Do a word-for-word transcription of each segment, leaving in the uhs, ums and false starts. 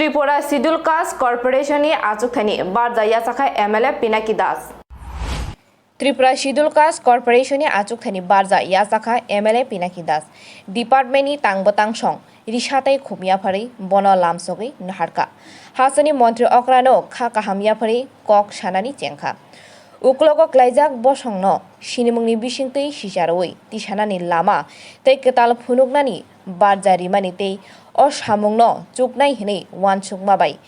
Tripura Schedule Caste Corporation ni achukthani barja yachakha M L A Pinaki Das. Tripura Schedule Caste Corporation ni achukthani barja yachakha M L A Pinaki Das. Department ni tang bwtang song risa tei khum yapharwi bono lamsogwi naharkha. Hasteni montri okrano kha kaham yapharwi kok sanani chengkha. Uklogo klaijak bosongno sinimungni bisingtwi sicharwi tisanani lama tei kwtal phunuknani barja rimani tei o samungno chuknai hwnwi uansukma bai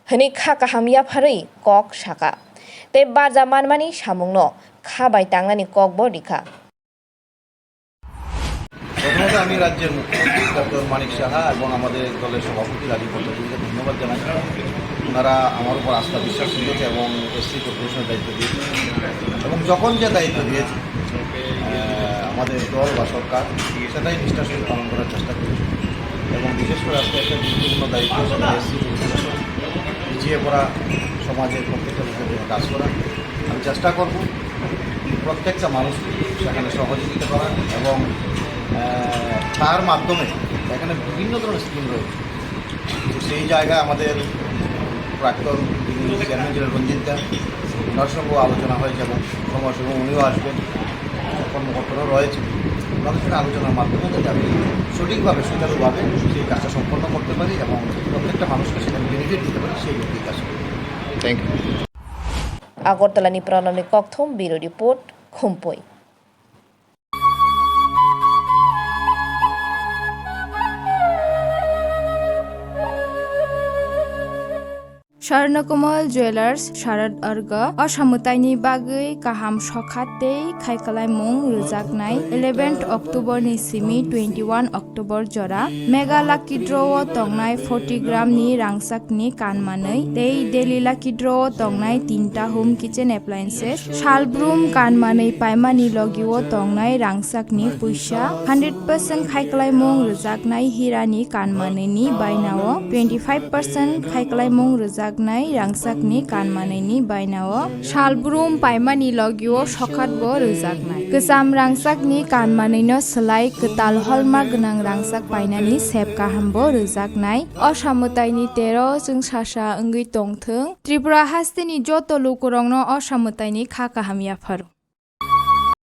hwnwi kha kaham yapharwi kok sakha tei barja manmani samungno kha bai tangnani kokbo rikha. প্রথমত আমি রাজ্যের মুখ্যমন্ত্রী ডক্টর মানিক সাহা এবং আমাদের দলের সভাপতি রাজীব ভট্টাচার্যকে ধন্যবাদ জানাই। ওনারা আমার উপর আস্থা বিশ্বাস রেখেছে এবং এসসি কর্পোরেশনের দায়িত্ব দিয়েছে এবং যখন যে দায়িত্ব দিয়েছে, আহ, আমাদের দল বা সরকার সেটাই নিষ্ঠার সঙ্গে পালন করার চেষ্টা করেছে। এবং বিশেষ করে আজকে একটা গুরুত্বপূর্ণ দায়িত্ব, সেটা এসসি কর্পোরেশন, পিছিয়ে পড়া সমাজের প্রত্যেকটা লোকের জন্য কাজ করা। আমি চেষ্টা করব প্রত্যেকটা মানুষকে সেখানে সহযোগিতা করার এবং, আহ, তার মাধ্যমে এখানে বিভিন্ন ধরনের স্কিম রয়েছে। তো সেই জায়গায় আমাদের প্রাক্তন যিনি চেয়ারম্যান ছিলেন রঞ্জিত দা, ওনার সঙ্গেও আলোচনা হয়েছে এবং সময় সময় উনিও আসবেন, কর্মকর্তারাও রয়েছে, ওনাদের সাথে আলোচনার মাধ্যমে যাতে আমি সঠিকভাবে সুচারুভাবে সেই কাজটা সম্পন্ন করতে পারি এবং প্রত্যেকটা মানুষকে সেখানে বেনিফিট দিতে পারি, সেই লক্ষ্যেই কাজ করি। Thank you. Agartala ni Pranamni Kokthum, Bureau Report, Khumpui. Swarnakomal Jewellers Sharad Arga o samwtaini bagwi kaham sokha tei khaikwlaimung rwjaknai eleventh October ni simi twenty-one October jora Mega Lucky Draw o tongnai forty gram ni rangchakni kanmanwi tei Daily Lucky Draw o tongnai tinta home kitchen appliances, salbrum kanmanwi paimani logio tongnai rangchakni puisa hundred percent khaikwlaimung rwjaknai hirani kanmanwini bainao twenty five percent khaikwlaimung rwjaknai rangchakni kanmanwini bainao salbrum paimani logio sokhatbo rwjaknai. Kwcham rangchakni kanmanwino swlai kwtal holma gwnang rangchak painani sep kahambo rwjaknai. O samwtaini tero chwngsasa wngwi tongthwng. Tripura hasteni joto lukurokno o samwtaini kha kaham yapharo.